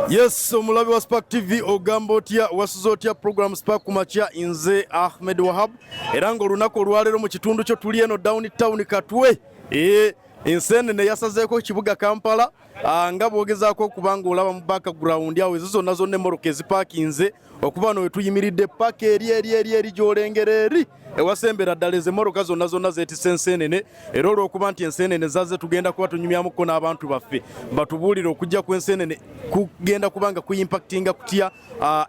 Yes, omulabi wa Spark TV ogamba otya, wasuze otya? Program Spark ku makya, nze Ahmed Wahab, era ng'olunaku olwaleero mu kitundu kyo tuli eno down town Katwe. Ensenene yasazeeko kibuga Kampala. Nga bw'ogezaako okuba ng'olaba mu background awo, ezo zonna zonna emmotoka ezipaakinze okuba no wetuyimiridde paka eri eri eri eri gy'olengera eri ewasembera ddala, ezo emmotoka zonna zonna zeetisse ensenene. Era olw'okuba nti ensenene zazze, tugenda kuba tunyumyamuko n'abantu baffe batubuulire okujja kw'ensenene kugenda kuba nga kuimpactinga kutya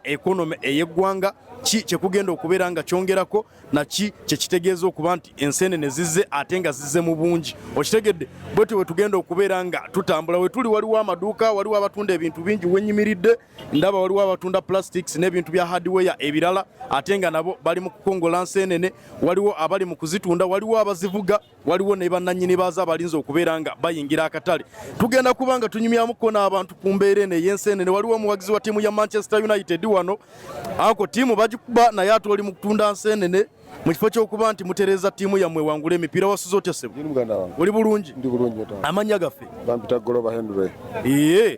economy ey'eggwanga, ki kyekugenda okubeera nga kyongerako, naki kyekitegeeza okuba nti ensenene zizze ate nga zizze mu bungi. Okitegedde? Bwetyo bwe tugenda okubeera nga tutambula. We tuli waliwo amaduuka, waliwo abatunda ebintu bingi. Wenyimiridde ndaba waliwo abatunda plastics n'ebintu bya hardware ebirala, ate nga nabo bali mu kukongola nsenene. Waliwo abali mu kuzitunda, waliwo abazivuga, waliwo ne bannannyini baazo abalinze okubeera nga bayingira akatale. Tugenda kuba nga tunyumyamuko n'abantu ku mbeera eno ey'ensenene. Waliwo omuwagizi wa ttiimu ya Manchester United wano, ako ttiimu bagikuba, naye ate oli mu kutunda nsenene mu kifo ky'okuba nti mutereeza ttiimu yammwe wangula emipiira. Wasuze otya, ssebo? Ndi muganda wange. Oli bulungi? Ndi bulungi ota. Amannya gaffe? Bampita Goloba Henry. Ee,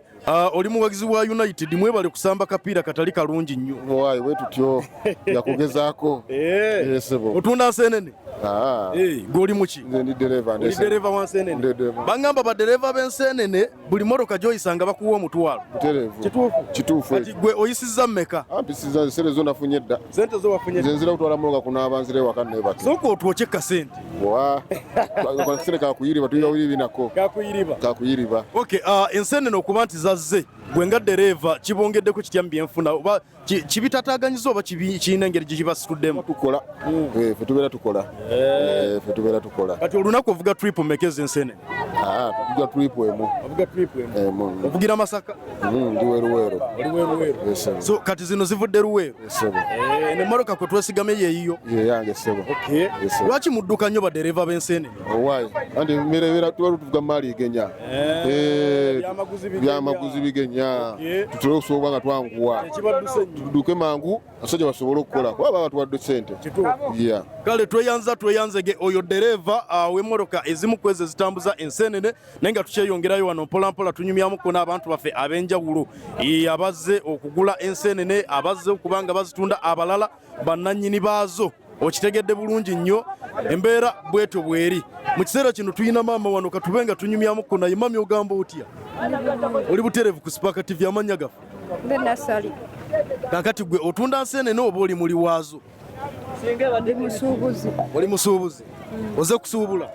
oli muwagizi wa United. Mwebale kusamba kapiira katali kalungi nnyo. Muwaayi bwe tutyo yakugezaako. Yes, ssebo. Otunda nsenene? Ah. Gwe oli muki? Nze ndi dereva. Oli dereva wa nsenene? Ndi dereva. Baŋŋamba badereva b'ensenene buli motoka gy'oyisanga bakuwa 500. Butereevu. Kituufu? Kituufu. Kati gwe oyisizza mmeka? Ampisiza sente zo nafunye dda. Sente zo wafunye? Nze nzira kutwala mmotoka kunaaba, nzira ewaka neebake. Sooka otwokye kasente. Wa. Kasente kakuyiriba tuyira wiri nako. Kakuyiriba. Kakuyiriba. Okay, ensenene okuba nti zazze, gwe nga dereeva kibongeddeko kitya mu byenfuna, oba kibitataganyiza, oba kirina engeri gye kibasituddemu? Tukola. Ffe tubeera tukola. Ffe tubeera tukola. Kati olunaku ovuga trip mmeka ez'ensenene? Ah, tuvuga trip emu. Ovuga trip emu? Emu. Ovugira Masaka? Ndi Weruweru. Oli Weruweru? Yes, ssebo. So kati zino zivudde Luweero? Yes, ssebo. Nemmotoka kwe twesigamye yeeyiyo? Ye yange, ssebo. Okay. Yes, sir. Lwaki mudduka nnyo badereeva b'ensenene? Owaayi, anti emmere ebeera tuba tuvuga maali egenya. Byamaguzi bigenya. Byamaguzi bigenya. Tutera okusobola nga twanguwa. Ekibadduse nnyo. Tudduke mangu abasajja basobole okukola kuba baba batuwadde sente. Yeah. Kale tweyanza, tweyanzege. Oyo dereeva w'emmotoka ezimu ku ezo ezitambuza ensenene, naye nga tukyeyongerayo wano mpolampola tunyumyamuko n'abantu baffe ab'enjawulo, abazze okugula ensenene, abazze okuba nga bazitunda, abalala bannannyini baazo. Okitegedde bulungi nnyo, embeera bwetyo bweri mu kiseera kino. Tulina maama wano, katube nga tunyumyamuko naye. Mami, ogamba otya? Oli butereevu ku Spark TV. Amannya gaffe? Nze Nasali. Kakati gwe otunda nsenene oba oli muli waazo? Ndi musuubuzi. Oli musuubuzi, oze kusuubula.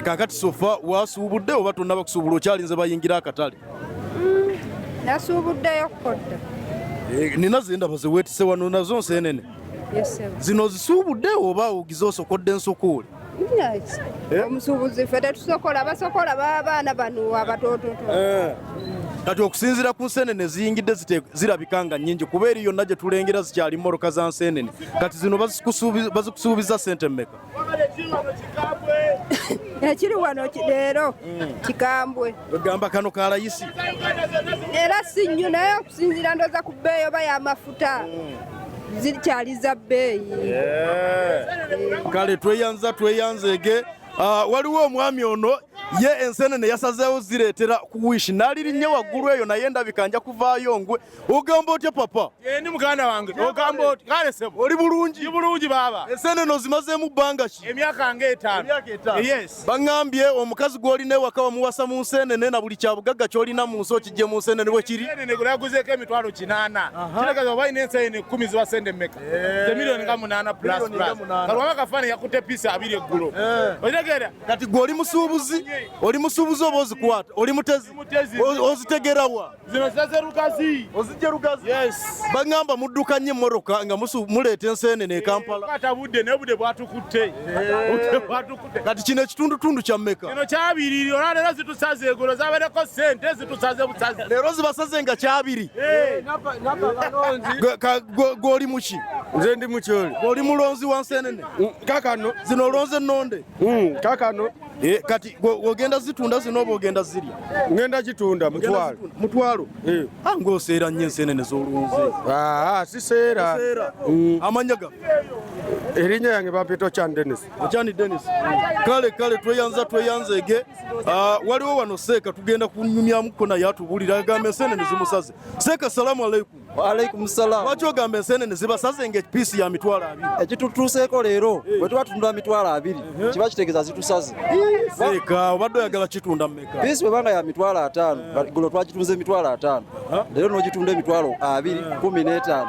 Kakati so far wasuubudde oba tonnaba kusuubula, okyalinze bayingira akatale? Nasuubuddeyo kodda. Nina zendaba zeweetise wano, nazo nsenene? Yes, ssebo. Zino ozisuubudde oba ogize osokodde nsukuule? Omusuubuzi ffe tetusokola, basokola b'abaana bano abatoototo. Kati okusinziira ku nsenene ziyingidde, zirabika nga nnyingi, kuba eri yonna gye tulengera zikyali mmoroka za nsenene. Kati zino bazikusuubiza sente mmeka? Ekiri wano leero kikambwe. Ogamba kano kalayisi? Era si nnyo, naye okusinziira ndooza ku bbeeyi oba y'amafuta, zikyali za bbeeyi. Kale tweyanza, tweyanzeege. Waliwo omwami ono, ye ensenene yasazeewo zireetera ku wishi n'alirinnye waggulu eyo, naye ndabika nja kuvaayo ngwe. Ogamba otya, papa? Ndi muganda wange, ogamba oti kale sebo? Oli bulungi? Ndi bulungi, baaba. Ensenene ozimazeemu bbanga ki? Emyaka nga 5. Emyaka 5? Yes. Baŋŋambye omukazi gw'olina ewaka wamuwasa mu nsenene, na buli kyabugagga ky'olina mu nsi okijje mu nsenene. Bwe kiri? Ensenene gwe naguzeeko 800,000, kitegeeza oba alina ensenene 10 ziba sente mmeka? Ze miliyoni nga 8 plus. Miliyoni nga plus. 8. Kalwama kafaani yakutte piisi 20 eggulo, okitegeera? Kati gwe oli musuubuzi, oli musuubuzi oba ozikwata? Oli mutezi? Mutezi. Ozitegerawa? Zino zizaze Lugazi. Ozijja Lugazi? Yes. Baŋŋamba mudduka nnyo emmotoka nga muleeta ensenene e Kampala. Kwata budde, naye budde bwatukutte, budde bwatukutte. Kati kino ekitundutundu kya mmeka? Kino kyabiri. Olwa leero zitusaze, eggulo zabaddeko sente, zitusaze busaze. Leero zibasaze nga kyabiri? Gwe oli muki? Nze ndi mukyoli. Gwe oli mulonzi wa nsenene? Kakano. Zino olonze ennonde? Kakano. Kati ogenda zitunda zino oba ogenda zirya? Ngenda kitunda 500. 500? Eh. Ah, ng'oseera nnyo ensenene z'olunze. Ah, siseera. Amannya gaffe? Erinnya yange bampita Ochan Dennis. Ochani Dennis. Kale kale tweyanza tweyanzege. Waliwo wano Seeka tugenda kunyumyamuko naye atubuulira agamba ensenene zimusaze. Seeka, salamu aleikum. Waalaikum salaam. Lwaki ogamba ensenene zibasaze nga epiisi ya 20,000? Ekitutuuseeko leero bwe tuba tutunda 20,000 kiba kitegeeza zitusaze. Seeka, obadde oyagala kitunda mmeka? Piisi bwebanga ya 50,000, gulo twagitunze 50,000, leero n'ogitunda 20,015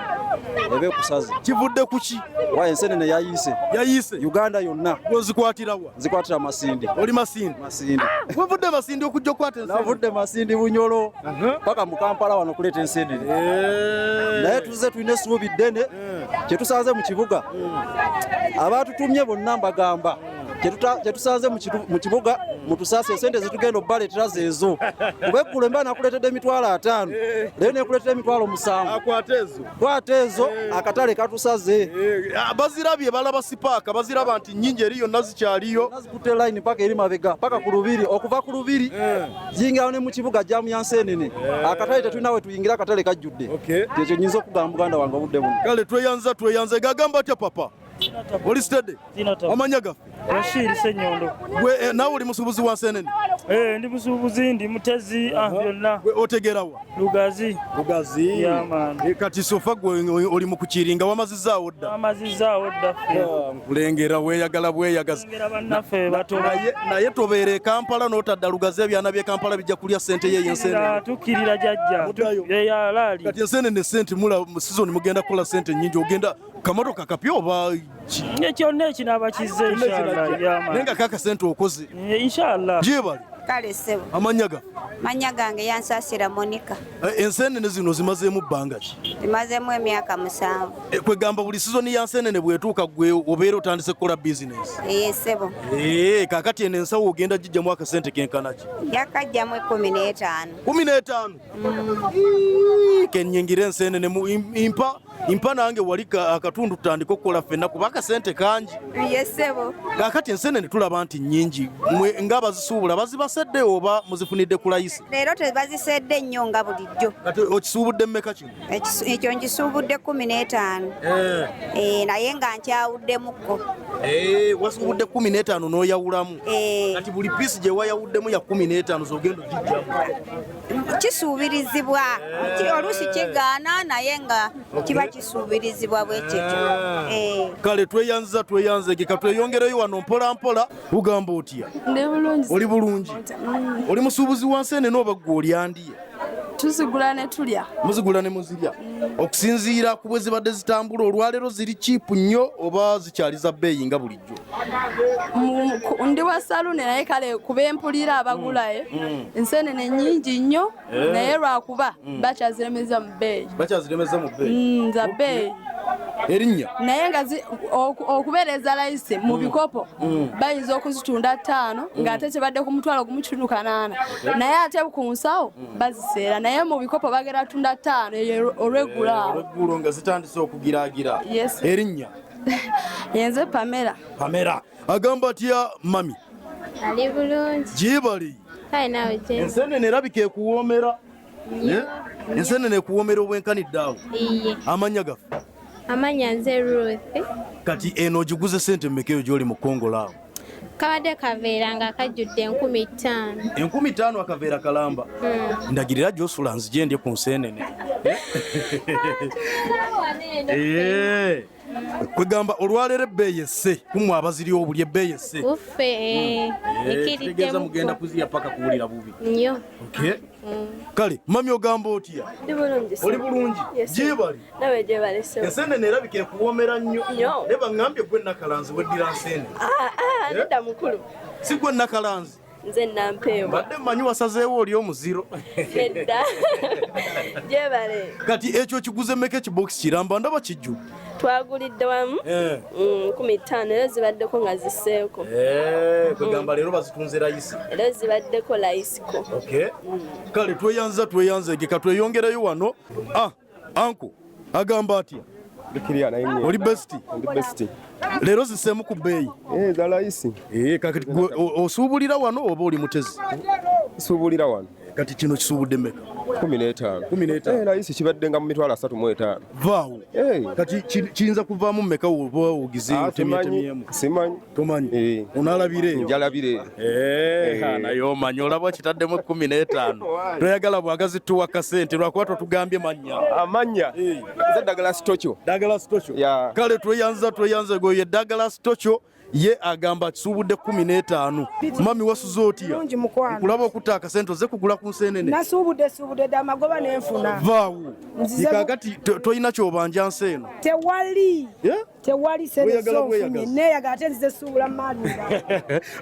eba ekusaze. Kivudde ku ki? Wa ensenene yayiise. Yayiise? Uganda yonna. Gwozikwatirawa? Nzikwatira Masindi. Oli Masindi? Masindi. Wavudde Masindi okujja okukwata ensenene? Navudde Masindi Bunyolo paka mu Kampala wano okuleeta ensenene. Naye tuzze tulina essuubi ddene kye tusanze mu kibuga. Abaatutumye bonna mbagamba kye tusanze mu kibuga mutusaase esente zitugenda obbaleetera zeezo. Kuba eggulo mba nakuleetedde 50,000, leero nekuleetera 70,000. Akwata ezo. Kwata ezo, akatale katusaze. Bazirabye balaba sipaaka, baziraba nti nnyingi eri yonna zikyaliyo. Nazikutte line paka eri mabega, paka ku Lubiri, okuva ku Lubiri ziyingira ne mu kibuga jaamu ya nsenene. Akatale tetulina we tuyingira, akatale kajjudde. Kyekyo nnyinza okugamba muganda wange obudde buno. Kale tweyanza tweyanze. Gagamba atya papa? Oli steady? Amanya gaffe? Rashid Ssenyondo. Gwe naawe oli musuubuzi wa nsenene? Ndi musuubuzi, ndi mutezi, byonna. Gwe otegeera wa? Lugazi. Lugazi. Yeah, man. Kati sofa gwe oli mu kukiringa wamazizaawo dda? Wamazizaawo dda ffe. Nkulengera weeyagala bweyagaza. Nkulengera bannaffe bato. Naye tobeera e Kampala n'otadda Lugazi, ebyana by'e Kampala bijja kulya ssente ye y'ensenene. Tukkirira jjajja. Alaali. Kati ensenene ssente mula mu season mugenda kukola ssente nnyingi, ogenda kamotoka kapya oba kyonna ekinaaba kizze inshallah. Naye nga kaka ssente okoze. Inshallah. Gyebale. Kale ssebo. Amannya gaffe? Mannya gange Yansaasira Monica. Ensenene zino zimazeemu bbanga ki? Zimazeemu emyaka 7. Kwegamba buli sizoni ya nsenene bw'etuuka gwe obeera otandise kukola bizinesi? Ee ssebo. Kaakati eno ensawo ogenda gijjamu akasente kenkana ki? Yakajjamu 15. 15? Kennyingira ensenene impa nange wali akatundu tutandike okukola ffenna kuba akasente kangi. Ye ssebo. Kaakati ensenene tulaba nti nnyingi, mwe ng'abazisuubula bazibasedde oba muzifunidde ku layisi? Leero tebazisedde nnyo nga bulijjo. Kati okisuubudde mmeka kino? Ekyo nkisuubudde 15. Naye nga nkyawuddemukko. Wasuubudde 15 n'oyawulamu. Kati buli piisi gye wayawuddemu ya 15 z'ogenda ogijjamu. Kisuubirizibwa. Oluusi kigaana naye nga kiba kisuubirizibwa bwe kityo. Kale tweyanza tweyanzege, katweyongereyo wano mpola mpola. Ugamba otya? Ndi bulungi. Oli bulungi? Oli musuubuzi wa nsenene oba ggwe olyandiye? Tuzigula ne tulya. Muzigula ne muzirya. Okusinziira ku bwe zibadde zitambula olwaleero ziri cheap nnyo oba zikyali za bbeeyi nga bulijjo? Ndi wa saluuni naye kale kuba empulira abagulayo ensenene nnyingi nnyo naye lwakuba bakyaziremeza mu bbeeyi. Bakyaziremeza mu bbeeyi? Za bbeeyi. Erinnya? Naye nga okubeereza layisi mu bikopo bayinza okuzitunda 5 ng'ate kibadde ku 1,580 naye ate ku nsawo baziseera, naye mu bikopo bagera tunda 5 eyo olweggulo awo. Olweggulo nga zitandise okugiraagira. Erinnya? Yenze Pamela. Pamela. Agamba atya mami? Ali bulungi. Gyebali. Kale naawe gye. Ensenene erabika ekuwoomera. Ensenene ekuwoomera obwenkanidde awo. Amannya gaffe? Amanya nze Ruth. Kati eno ogiguze ssente mmeka eyo gy'oli mu Kongola awo? Kabadde kaveera nga kajjudde 5,000. 5,000 akaveera kalamba. Ndagirira gy'osula nzije ndye ku nsenene. Kwegamba olwaleero ebbeeyi esse, kummwe abaziri obuli ebbeeyi esse. Uffe, kitegeeza mugenda kuzirya paka kuwulira bubi. Nnyo. Kale mami ogamba otya? Ndi bulungi. Oli bulungi? Gyebali. Nawe gyebale ssebo. Ensenene erabika ekuwoomera nnyo. Naye baŋŋambye gwe Nakalanzi weddira nsenene. Nedda mukulu. Si gwe Nakalanzi? Nze Nampeewo. Mbadde mmanyi wasazeewo oli omuziro. Nedda. Gyebale. Kati ekyo kiguze mmeka ekibokisi kiramba ndaba kijjudde. Twagulidde wamu 15 era zibaddeko nga zisseeko. Kwegamba leero bazitunze layisi. Era zibaddeko layisiko. Kale tweyanza tweyanzege, katweyongereyo wano. Anko agamba atya? Oli besti? Ndi besti. Leero zisseemu ku bbeeyi. Za layisi. Kakati osuubulira wano oba oli mutezi? Nsuubulira wano. Kati kino kisuubudde mmeka? 15. 15. Layisi kibadde nga mu 35,000. Vaawo. Kati kiyinza kuvaamu mmeka oba ogize otemyetemyemu? Simanyi. Tomanyi. Onaalabira eyo? Njalabira eyo. Naye omanyi olaba kitaddemu 15. Toyagala bwagazi tuwa kasente lwakuba totugambye mannya. Amannya? Nze Douglas Tokyo. Douglas Tokyo. Kale tweyanza tweyanze gwe ye Douglas Tokyo ye agamba akisuubudde 15. Mami wasuze otya? Bulungi mukwano. Nkulaba okutta akasente ozze kugula ku nseenene. Nasuubudde suubudde dda amagoba nenfuna. Vaawo. Nzize Kaakati tolina ky'obanja nsi eno. Tewali. Tewali sente Weyagala zonfunye. bweyagazi. Neeyagala ate nzize suubula maali.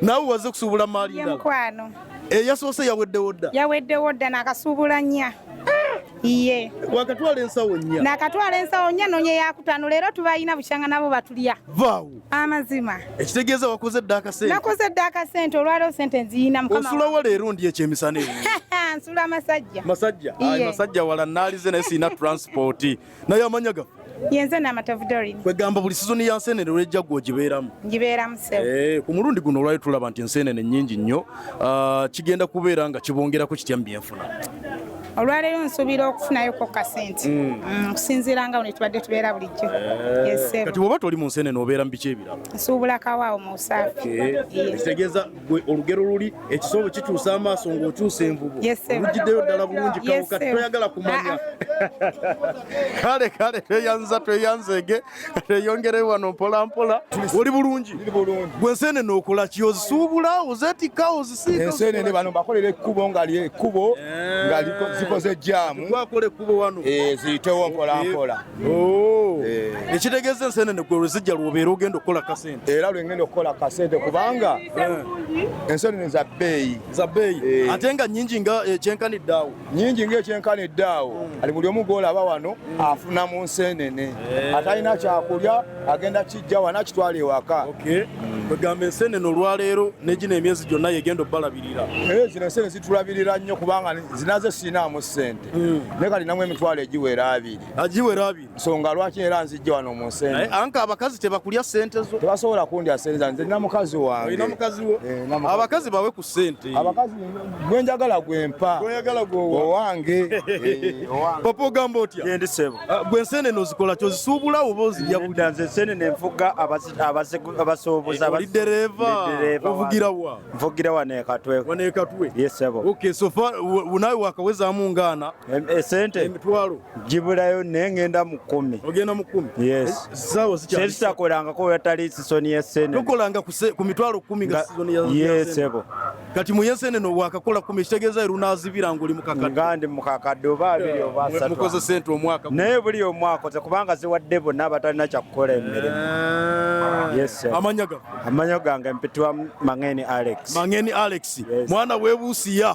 Naawe wazze kusuubula maali Ye ndala. mukwano Eyasoose yaweddewo dda. yaweddewo dda nakasuubula nnya iye Wakatwala ensawo nnya. nakatwala ensawo nnya noonye yakutaano leero tubalina bukyanga nabo batulya Vaawo. Amazima. Ekitegeeza wakoze dda akasente. Nakoze dda akasente, olwaleero sente nziyina mukama. Osulawo leero ndi ekyemisana ewo? Nsula Masajja. Masajja. Ayi Iye. Masajja wala naalize naye sirina transport. Naye amanya gaffe. Yenze Namatovu Dorin. Kwegamba buli sizoni ya nseenene lwejja gwe ogibeeramu. Ngibeeramu ssebo. Ku mulundi guno olwali tulaba nti enseenene nnyingi nnyo, kigenda kubeera nga kibongerako kitya mu byenfuna? Olwaleero nsuubira okufunayoko kasente okusinziira nga ne tubadde tubeera bulijjo. Yes, ssebo. Kati bw'oba toli mu nseenene obeera mu biki ebirala? Nsuubula kawaawo mu busaafi. Ekitegeeza gwe olugero luli ekisobo kikyusa amaaso ng'okyusa envubo. Yes, ssebo. Olugiddeyo ddala bulungi kawo Yes, kati ssebo. toyagala kumanya. Kale kale tweyanza tweyanzege tweyongereyo wano mpola mpola. Oli bulungi? Gwe enseenene okola ki? Ozisuubula, ozeetikka, ozisiika? Ensenene bano bakolera ekkubo nga ekkubo nga zikoze jaamu. Wakola ekkubo wano ziyitewo mpola mpola. Ekitegeeza ensenene gwe lwezijja lwobeera ogenda okukola kasente. Era lwengenda okukola kasente kubanga ensenene za bbeeyi. Za bbeeyi ate nga nnyingi nga ekyenkanidde awo. Nnyingi ng'ekyenkanidde awo. Ali buli omu gw'olaba wano afuna mu nsenene, atalina kyakulya agenda kijja wano akitwala ewaka. Kwegamba ensenene olwaleero negino emyezi gyonna yegenda obbalabirira. Zino ensenene zitulabirira nnyo kubanga zinaze siinaamu ssente naye kati namu emitwalo egiwera 2. Agiwera 2. Nsonga lwaki era nzijja wano mu nsenene. Anka abakazi tebakulya ssente zo. Tebasobola kundya ssente zange, nze nina mukazi wange. Olina mukazi wo? Abakazi bawe ku ssente. Abakazi gwe njagala gwe mpa. Gweyagala gwowa. Owange. Papa ogamba otya? Gyendi ssebo. Gwe ensenene ozikola ki? Ozisuubula oba ozirya buli? Nze ensenene nfuga abasuubuzi. Oli ddereeva? Ovugira wa? Nvugira wano e Katwe. Wano e Katwe? Yes ssebo. Okay, so far nawe wakawezaamu ngaana? Esente emitwalo gibulayo naye ngenda mu 10. Ogenda mu 10? Yes. Saawa zikyali. Sitakolangako wetali sisoni y'essenene. Tokolanga ku mitwalo 10 nga sizoni ya Yes ssebo. Kati mu y'ensenene wakakola 10 ekitegeeza erunaazibira ng'oli mu kakadde. Nga ndi mu kakadde oba 2 oba 3. Mukoze ssente omwaka. Naye buli omwaka kubanga ziwadde bonna abatalina kyakukola emirimu. Yes sir. Amanya gaffe? Amanya gange mpitibwa Mangeni Alex. Mangeni Alex. Mwana weebuusiya.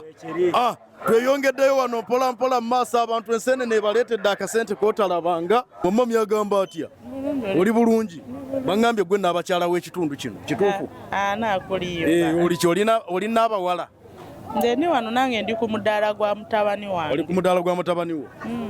Tweyongeddeyo wano mpola mpola mu maaso abantu ensenene ebaleetedde akasente k'otalabanga. Omumami agamba atya? Oli bulungi? Baŋŋambye gwe n'abakyala w'ekitundu kino. Kituufu? Anaakuliyo. Oli ki oli n'abawala? Nze ndi wano nange ndi ku mudaala gwa mutabani wange. Oli ku mudaala gwa mutabani wo?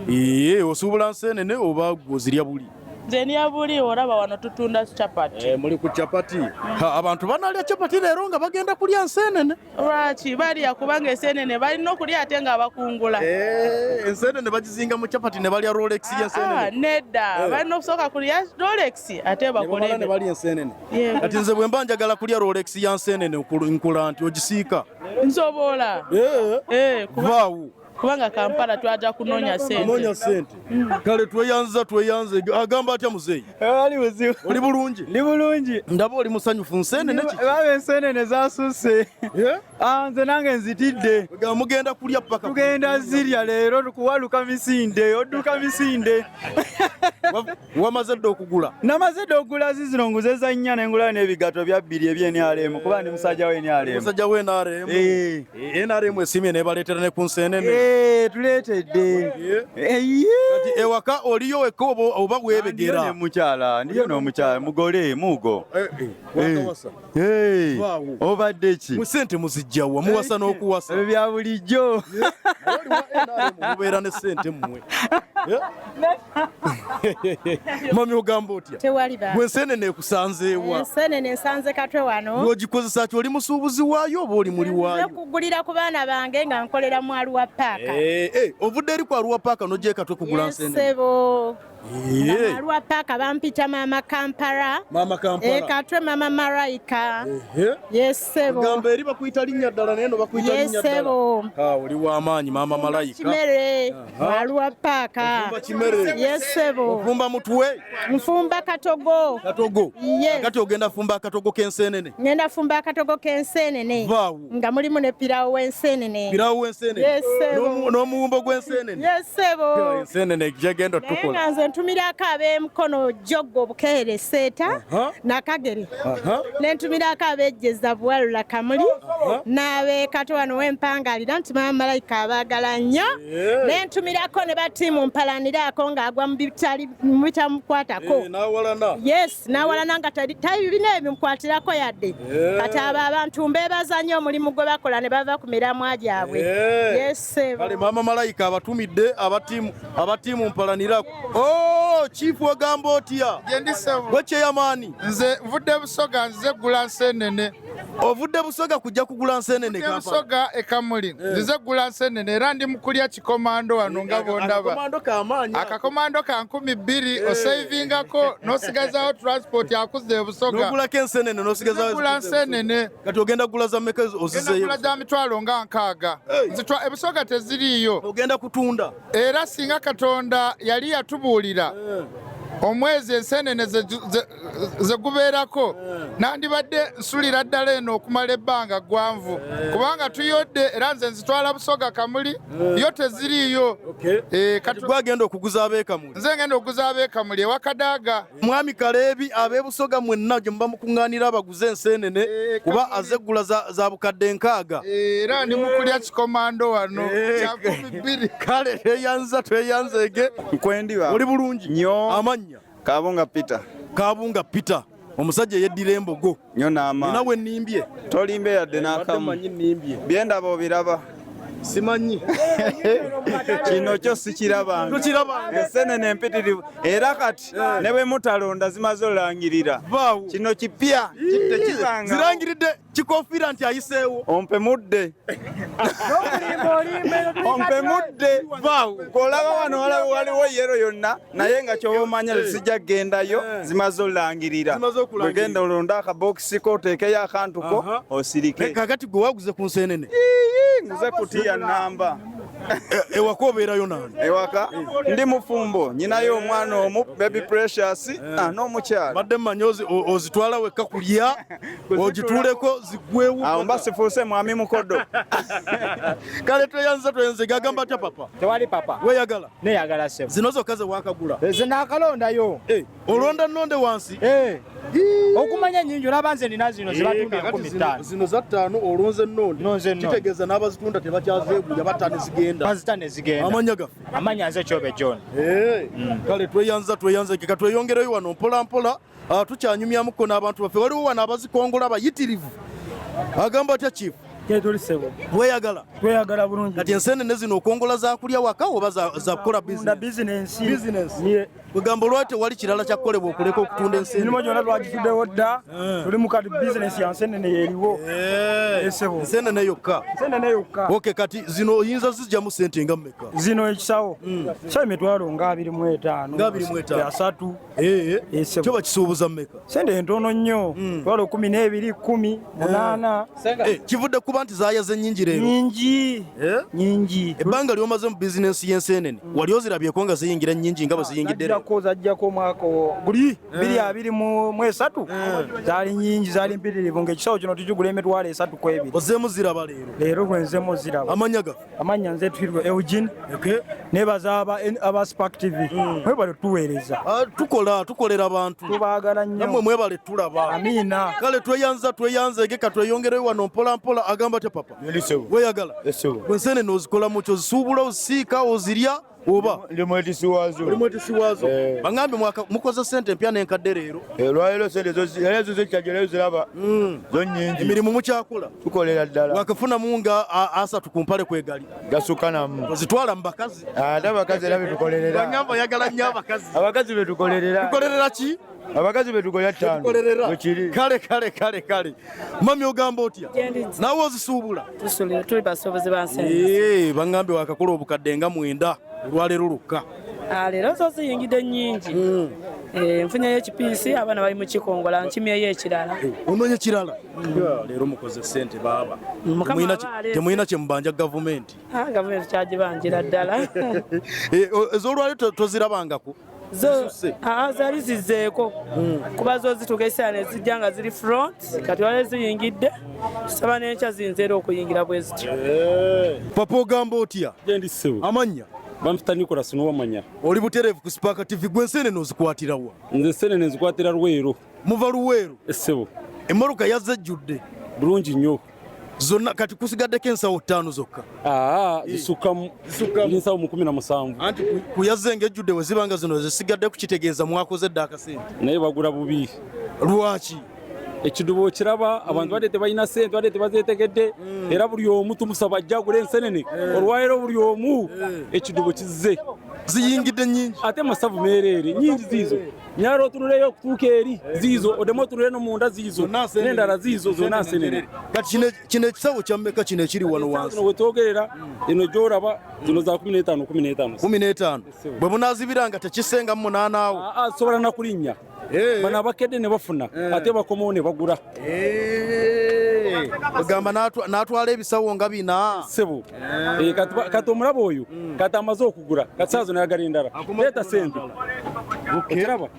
Ee, osuubula nsenene oba ozirya buli? Nze ndya buli, olaba wano tutunda chapati. Muli ku chapati. Abantu banalya chapati leero nga bagenda kulya nsenene. Lwaki balya? Kubanga ensenene balina okulya ate nga bakungula. Ensenene bagizinga mu chapati ne balya Rolex y'ensenene. Nedda, balina okusooka kulya Rolex ate bakole ne balya ensenene. Kati nze bwe mba njagala kulya Rolex ya nsenene nkula nti ogisiika. Nsobola. Vaawo. Kubanga Kampala twaja kunoonya ssente. Kunoonya ssente. Kale tweyanza tweyanze. Agamba atya muzeeyi? Ali buzibu. Oli bulungi? Ndi bulungi. Ndaba oli musanyufu. Nsenene kiki? Baba ensenene zasusse. Nze nange nzitidde. Mugenda kulya paka. Tugenda zirya leero tukuwaluka misinde, odduka misinde. Wamaze dda okugula? Namaze dda okugula zizino nguze za nnya ne ngulayo n'ebigato bya 2 eby'NRM kuba ndi musajja wa NRM. Musajja wa NRM. NRM esiimye n'ebaleetera ne ku nsenene. Tuleetedde. Kati ewaka oliyo wekka oba weebegera? Ndiyo ne mukyala, ndiyo n'omukyala mugole mugo. Wakawasa. Obadde ki? Mu ssente muzijjawa muwasa n'okuwasa. Ebyo bya bulijjo. Mubeera ne ssente mmwe. Mami ogamba otya? Tewali ba. Gwe ensenene ekusanzeewa? Ensenene nsanze Katwe wano. Lw'ogikozesa ki? Oli musuubuzi waayo oba oli muli waayo? Kugulira ku baana bange nga nkolera mu Arua Park. Ovudde eri ku Arua Park n'ojja e Katwe kugula nsenene? Ssebo. Arua Park bampita Maama Kampala. Maama Kampala. Katwe Maama Maraika. Yes ssebo. Gamba eri bakuyita linnya ddala naye no bakuyita linnya ddala. Ssebo. Oli w'amaanyi Maama Malayika. Kimere. Arua Park. Ofumba kimere. Yes ssebo. Ofumba mutwe. Nfumba katogo. Katogo. Yes. Kati ogenda fumba akatogo k'ensenene. Ngenda fumba akatogo k'ensenene. Vaawo. Nga mulimu ne piraawo w'ensenene. Piraawo w'ensenene. Yes ssebo. N'omuwumbo gw'ensenene. Yes ssebo. Ensenene gyegenda Naye tukola. nga nze ntumirako ab'emukono Joggo Bukeere Seeta Nakagere. Ne ntumirako ab'ejjeza Buwalula Kamuli n'ab'e Katwe wano w'empangalira nti Maama Malayika abaagala nnyo. Ne ntumirako ne batiimu mpalaniraako ng'agwa mu bitamukwatako. N'awalana. Yes, n'awalana nga tabina ebimukwatirako yadde. Kati abo abantu mbeebaza nnyo omulimu gwe bakola ne bava ku miramwa gyabwe. Yes ssebo. Kale Maama Malayika abatumidde abatiimu mpalanirako. Oh, chief ogamba otya? Gwe chairman. Nze nvudde Busoga nzize kugula nsenene. Ovudde Busoga kujja kugula nsenene Kampala? Busoga e Kamuli. Nzize kugula nsenene era ndi mu kulya kikomando wano nga bw'ondaba. Akakomando k'amaanyi. Akakomando ka 2000 osavingako n'osigazaawo transport akuzza e Busoga. N'ogulako ensenene n'osigazaawo. Nzigula nsenene. Kati ogenda kugula za mmeka ozizeeyo? Ngenda kugula za mitwalo nga 60. Nzitwa e Busoga teziriiyo. Ogenda kutunda. Era singa Katonda yali yatubuulira omwezi ensenene ze gubeerako nandibadde nsulira ddala eno okumala ebbanga ggwanvu kubanga tuyodde era nze nzitwala Busoga Kamuli yo teziriiyo. Kati gwagenda okuguza ab'e Kamuli? Nze ngenda okuguza ab'e Kamuli ewa Kadaaga. Mwami Kaleebi, ab'e Busoga mwenna gye muba mukuŋŋaanira abaguze ensenene kuba aze gula za bukadde 60. Era ndi mu kulya kikomando wano kya 2000. Kale tweyanza tweyanzeege. Nkwendiba. Oli bulungi? Nnyo. Amannya? Kabunga Peter. Kabunga Peter, omusajja eyeddira embogo. Nnyo n'amaanyi. Nina we nnimbye? Tolimbe yadde n'akamu. Byendaba obiraba. Simanyi. Kino kyo sikirabanga. Tokirabanga. Ensenene empitirivu. Era kati ne bwe mutalonda zimaze olangirira. Kino kipya tekibanga. Zirangiridde kikofiira nti ayiseewo. Ompemudde. Ompemudde. Bw'olaba wano waliwo yero yonna naye nga ky'oba omanya zijja kugendayo zimaze olangirira. Bwegenda olonda akabokisi ko oteekeyo akantu ko osirike. Kakati gwe waguze ku nsenene? Nguze kutiya namba. Ewaka obeerayo nani? Ewaka ndi mufumbo, nyinayo omwana omu baby Precious n'omukyala. Badde mmanyi ozitwala wekka kulya ogituuleko zigwewo. Awo mba sifuuse mwami mukodo. Kale tweyanza tweyanze. Gagamba atya papa? Tewali papa. Weyagala? Neyagala ssebo. Zino zokka ze wakagula? Ze naakalondayo. Olonda nnonde wansi? Okumanya nnyingi olaba nze nina zino zibatunda 50,000. Zino za 5 olonze nnonde. Kitegeeza n'abazitunda tebakyazeeguya batta ne zigenda. Bazita ne zigenda. Amannya gaffe? Amannya nze Kyobe John. Kale tweyanza tweyanze keka tweyongereyo wano mpola mpola. Tukyanyumyamuko n'abantu baffe. Waliwo wano abazikongola bayitirivu. Agamba atya chief? Weyagala? Tweyagala bulungi. Kati ensenene zino okongola za kulya waka oba za kukola business? Business. Kwegamba olwati tewali kirala kyakukolebwa okuleka okutunda ensenene. Emirimu gyonna twagituddewo dda, tuli mu kati bizinesi ya nsenene yeeriwo. Ensenene yokka? Ensenene yokka. Okay, kati zino oyinza zijjamu sente nga mmeka? Zino ekisawo kisawo emitwalo nga 25. Nga 25. 30. Kyo bakisuubuza mmeka? Sente entono nnyo, mitwalo 12, 10, 8. Kivudde kuba nti zaayaze nnyingi leero. Nnyingi. Nnyingi. Ebbanga ly'omaze mu bizinensi y'ensenene wali ozirabyeko nga ziyingira nnyingi nga bwe ziyingidde leero? Zajjako omwaka guli 2023 zaali nnyingi, zaali mpitirivu ng'ekisawo kino tukigula emitwalo 3 ku 2. Ozzeemu ziraba leero? Leero lwenzemu ziraba. Amannya gaffe? Amannya nze Twirwe Eugene. Nebaza aba Spark TV. Mwebale tuweereza. Tukola tukolera abantu. Tubaagala nnyo. Nammwe mwebale tulaba. Amiina. Kale tweyanza tweyanzeege ka tweyongereyo wano mpola mpola. Agamba atya papa? Weyagala? Gwe ensenene ozikolamu ki? Ozisuubula, ozisiika, ozirya Oba ndi mwetisi waazo. Oli mwetisi waazo. Baŋŋambye mukoze sente empya n'enkadde leero. Olwaleero sente era zo zekyaje leero ziraba zo nnyingi. Emirimu mukyakola? Tukolera ddala. Wakafunamu nga asatu ku mpale kwegali. Gasukka namu. Ozitwala mu bakazi. Ate abakazi era betukolerera. Baŋŋamba oyagala nnyo abakazi. Abakazi betukolerera. Tukolerera ki? Abakazi betukolera ttaano. Tukolerera. Bwekiri. Kale kale kale kale. Mami ogamba otya? Naawe ozisuubula? Tusulira, tuli basuubuzi ba nsenene. Baŋŋambye wakakola obukadde nga 9 olwaleero lwokka. Leero zo ziyingidde nnyingi. Nfunyeyo ekipiisi, abaana bali mu kikongola, nkimyeyo ekirala. Onoonya kirala? Leero mukoze ssente baaba. Mukama aba aleese. Temulina kye mubanja gavumenti. Gavumenti kyagibanjira ddala. Ez'olwaleero tozirabangako? Zo zaali zizzeeko kuba zo zituuka ekiseera ne zijja nga ziri front, kati waliwo ziyingidde, tusaba n'enkya ziyinza era okuyingira bwe zityo. Papa ogamba otya? Amannya? Bampita Nicolas Nuwamanya. Oli butereevu ku Spark TV, gwe ensenene ozikwatira wa? Nze ensenene nzikwatira Luweero. Muva Luweero? Essebo. Emmotoka yazze ejjudde? Bulungi nnyo. Zonna kati kusigaddeko ensawo 5 zokka. Zisukkamu. Ziri nsawo mu 17. Anti ku yazze ng'ejjudde bwe ziba nga zino zisigadde kukitegeeza mwakoze dda akasente. Naye bagula bubi. Lwaki? Ekidubo okiraba, abantu badde tebalina ssente, badde tebazeetegedde, era buli omu tumusaba ajja agule ensenene. Olwaleero buli omu ekidubo kizze. Ziyingidde nnyingi. Ate masavu meereere, nnyingi ziizo. Nyala otunuleyo okutuuka eri ziizo, oddemu otunule no munda ziizo, n'endala ziizo, zonna nsenene. Kati kino ekisawo kya mmeka kino ekiri wano wansi? Zino we twogerera, eno gy'olaba, zino za 15, 15. 15. Bwe munaazibira nga tekisenga mu 8 awo? Sobola na kulinnya. Bano abakedde ne bafuna, ate bakomawo ne bagula. Ogamba n'atwala ebisawo nga bina. Ssebo. Kati omulaba oyo, kati amaze okugula, kati saazo n'ayagala endala. Leeta ssente. Okiraba?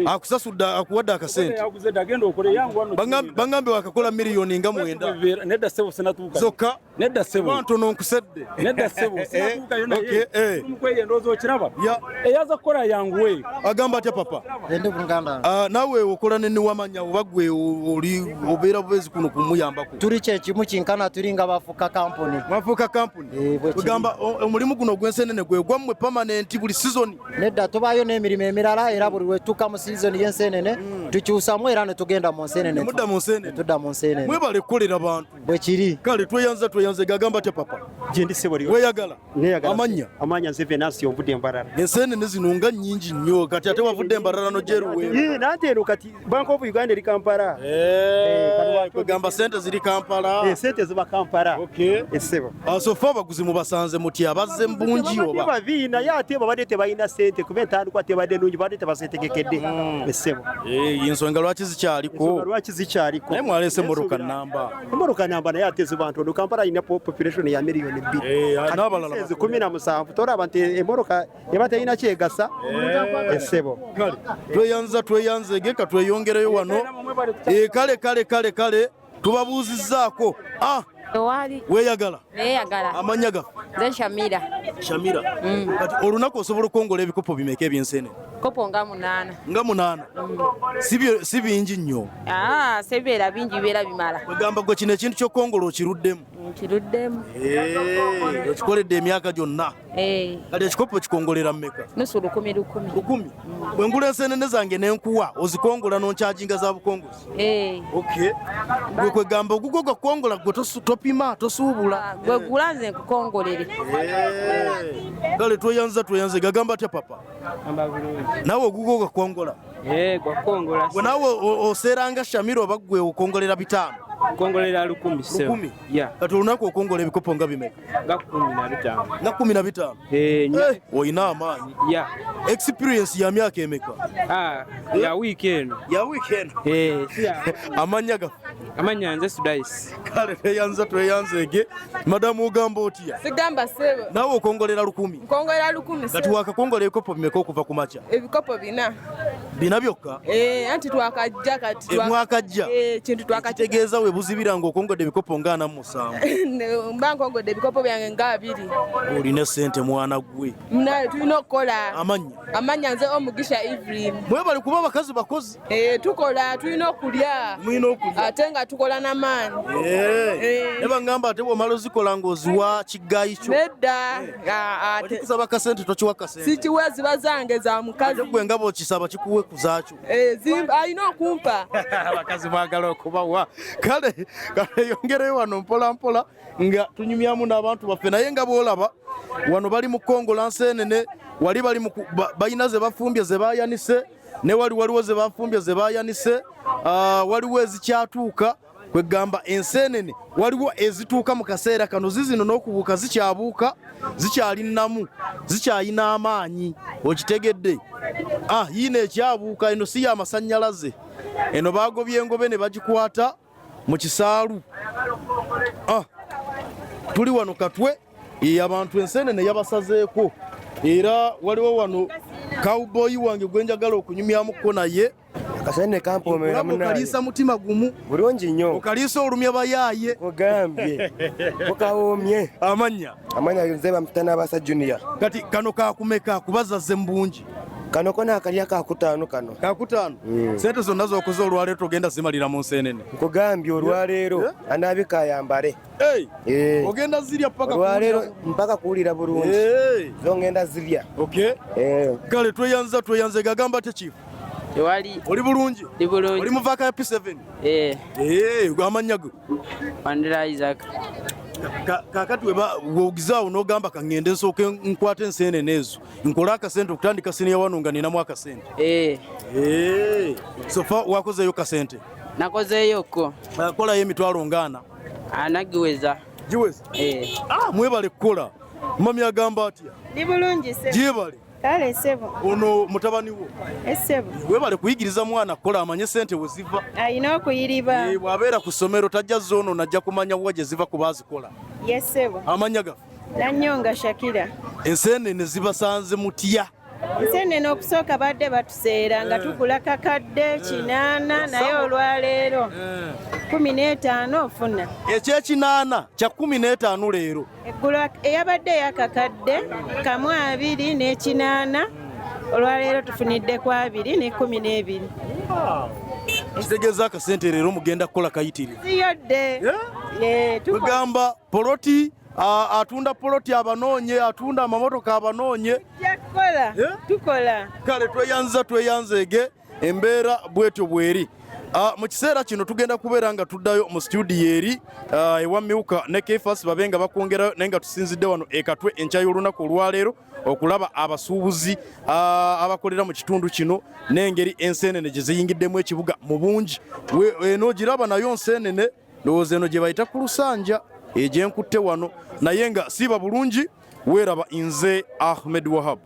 Akusasudde, akuwadde akasente. Yaguze dda, agenda okole, yangu wano. Baŋŋambye wakakola miliyoni nga 9. Nedda ssebo, sinatuuka. Zokka? Nedda ssebo. Oba ntono nkusedde. Nedda ssebo, sinatuukayo naye. Tuli mu kweyendooza okiraba? Eyaza kukola yanguwe. Agamba atya papa? Ndi Buganda. Naawe okola ne Niwamanya oba gwe oli obeera bubeezi kuno kumuyambako? Tuli kyekimu kinkana, tuli nga bafuuka kampuni. Bafuuka kampuni? Ogamba omulimu guno ogw'ensenene gwe gwammwe permanent buli season? Nedda, tubaayo n'emirimu emirala era buli lwe tutuuka mu season y'ensenene tukyusamu era ne tugenda mu nsenene. Mudda mu nsenene? Tudda mu nsenene. Mwebale kukolera bantu. Bwe kiri. Kale tweyanza, tweyanze. Gagamba atya papa? Gyendi ssebo. Weeyagala? Neeyagala. Amannya? Amannya nze Venansi, onvudde Mbarara. Ensenene zino nga nnyingi nnyo, kati ate wavudde Mbarara n'ojja Luweero. Nanti eno kati Bank of Uganda eri Kampala. Kwegamba sente ziri Kampala. Sente ziba Kampala. Essebo. So far abaguzi mubasanze mutya, bazze mu bungi oba? Babi, naye ate babadde tebalina sente kuba entandikwa tebadde nnungi, babadde tebazeetegekedde. Essebo. Ensonga lwaki zikyaliko? Ensonga lwaki zikyaliko? Naye mwaleese emmotoka nnamba. Emmotoka nnamba, naye ate ziba ntono. Kampala alina population ya 2 miliyoni. Kati n'abalala ezi 17, tolaba nti emmotoka eba terina kyegasa. Essebo. Kale tweyanza, tweyanzege, ka tweyongereyo wano. Kale kale kale kale, tubabuuzizzaako. Ewali. Weeyagala? Neeyagala. Amannya gaffe? Nze Shamira. Shamira. Kati olunaku osobola okukongola ebikopo bimeka ebyensenene? Kopo nga 8. Nga 8? Si bingi nnyo? Sebibeera bingi, bibeera bimala. Ogamba gwe kino ekintu ky'okukongola okiruddemu? Nkiruddemu. Okikoledde emyaka gyonna? Kati ekikopo kikongolera mmeka? Nusu 1,000 1,000. 1,000? Bwe ngula ensenene zange nenkuwa, ozikongola n'onkyajinga za bukongozi? Okay. Gwe kwegamba ogugwo gwakukongola gwe topima, tosuubula. Gwe gula nze nkukongolere. Kale tweyanza, tweyanze. Gagamba atya papa? Naawe ogugwo gwakukongola? Gwakukongola. Gwe naawe oseeranga Shamira oba gwe okongolera 500? Nkongolera 1,000 ssebo. 1,000? Kati olunaku okongola ebikopo nga bimeka? Nga 15. Nga 15? Olina amaanyi. Experience ya myaka emeka? Ya wiiki eno. Ya wiiki eno? Amannya gaffe? Amannya nze Sudais. Kale tweyanza, tweyanzege. Madamu ogamba otya? Sigamba ssebo. Naawe okongolera 1,000? Nkongolera 1,000 Kati ssebo. wakakongola ebikopo bimeka okuva ku makya? Ebikopo 4. Bina byokka? Eh, anti twakajja kati. Mwakajja? Eh, kintu twakajja. Kitegeeza we buzibira ng'okongodde ebikopo nga 47. Mba nkongodde ebikopo byange nga 20. Olina sente mwana gwe. Munaye tulina okukola. Amannya? Amannya nze Omugisha Evelyn. Mwebale kuba abakazi bakozi. Eh, tukola, tulina okulya. Mulina okulya. Ate nga tukola n'amaanyi. Eh. Ne bangamba ate bw'omala ozikola ng'oziwa kigayi kyo. Nedda. Ah, ate Kusaba kasente tokiwa kasente. sikiwa, ziba zange za mukazi. Gwe nga bw'okisaba kikuwe ku zaakyo. Eh, alina okumpa. Abakazi mwagala okubawa. Kale kale yongereyo wano mpola mpola nga tunyumyamu n'abantu baffe, naye nga bw'olaba wano bali mu kukongola nseenene, wali bali mu balina ze bafumbye ze bayanise, ne wali waliwo ze bafumbye ze bayanise, waliwo ezikyatuuka. Kwegamba enseenene waliwo ezituuka mu kaseera kano, zizino n'okubuuka zikyabuuka, zikyali nnamu, zikyalina amaanyi, okitegedde? Yiino ekyabuuka, eno si y'amasannyalaze, eno bagobye engobe ne bagikwata mu kisaalu. Tuli wano Katwe, abantu enseenene yabasazeeko, era waliwo wano cowboy wange gwe njagala okunyumyamuko naye. Akasente kampoomera Olaba okaliisa mutima gumu. Bulungi nnyo. Okaliisa olumya bayaaye. Kugambye. Kukawoomye. Amannya? Amannya nze bampita N'Abasa Junior. Kati kano kakumeka kubazaze mu bungi? Kano kona akalya kakutaano kano. Kakutaano? Sente zonna z'okoze olwaleero togenda zimalira mu nseenene. Nkugambye olwaleero anaabika ayambale. Ogenda zirya paka olwaleero mpaka kuwulira bulungi. Zo ngenda zirya. Okay. Kale tweyanza, tweyanze. Gagamba te chief? Tewali. Oli bulungi? Ndi bulungi. Oli muvaaka ya P7? Eh. Amannya go? Wandera Isaac. Kaakati wogizaawo n'ogamba kaŋŋende nsooke nkwate enseenene ezo nkole akasente okutandika siniya wano nga ninamu akasente. Sofa wakozeeyo kasente? Nakozeeyoko. Kolayo emitwalo ngaana. Anagiweza. Giweza? Mwebale kukola. Mami agamba atya? Ndi bulungi ssebo. Gyebale. Kale ssebo. Ono mutabani wo? Essebo. Webale kuyigiriza mwana kukola, amanye sente we ziva. Alina okuyiriba. Bw'abeera ku ssomero tajja zoonoona, ajja kumanya wa gye ziva kuba azikola. Ye ssebo. Amannya gaffe? Nanyonga Shakira. Enseenene zibasanze mutya? Enseenene okusooka badde batuseera nga tugula kakadde 8, naye olwaleero 15 ofuna. Ekyekinaana kya 15 leero. Eggulo eyabadde eyakakadde kamu 28, olwaleero tufunidde ku 2 ne 12. Kitegeeza akasente leero mugenda kukola kayitirivu. Ziyodde. Kwegamba poloti, atunda poloti abanoonye, atunda amamotoka abanoonye. Tukola, tukola. Kale tweyanza, tweyanzeege, embeera bwetyo bweri. Mu kiseera kino tugenda kubeera nga tuddayo mu studio eri ewa Miuka ne Kefas babe nga bakwongerayo, naye nga tusinzidde wano e Katwe enkya y'olunaku olwaleero okulaba abasuubuzi abakolera mu kitundu kino n'engeri enseenene gye ziyingiddemu ekibuga mu bungi. Eno giraba nayo nseenene, ndowooza eno gye bayita ku lusanja egyenkutte wano, naye nga siiba bulungi. Weeraba, nze Ahmed Wahab.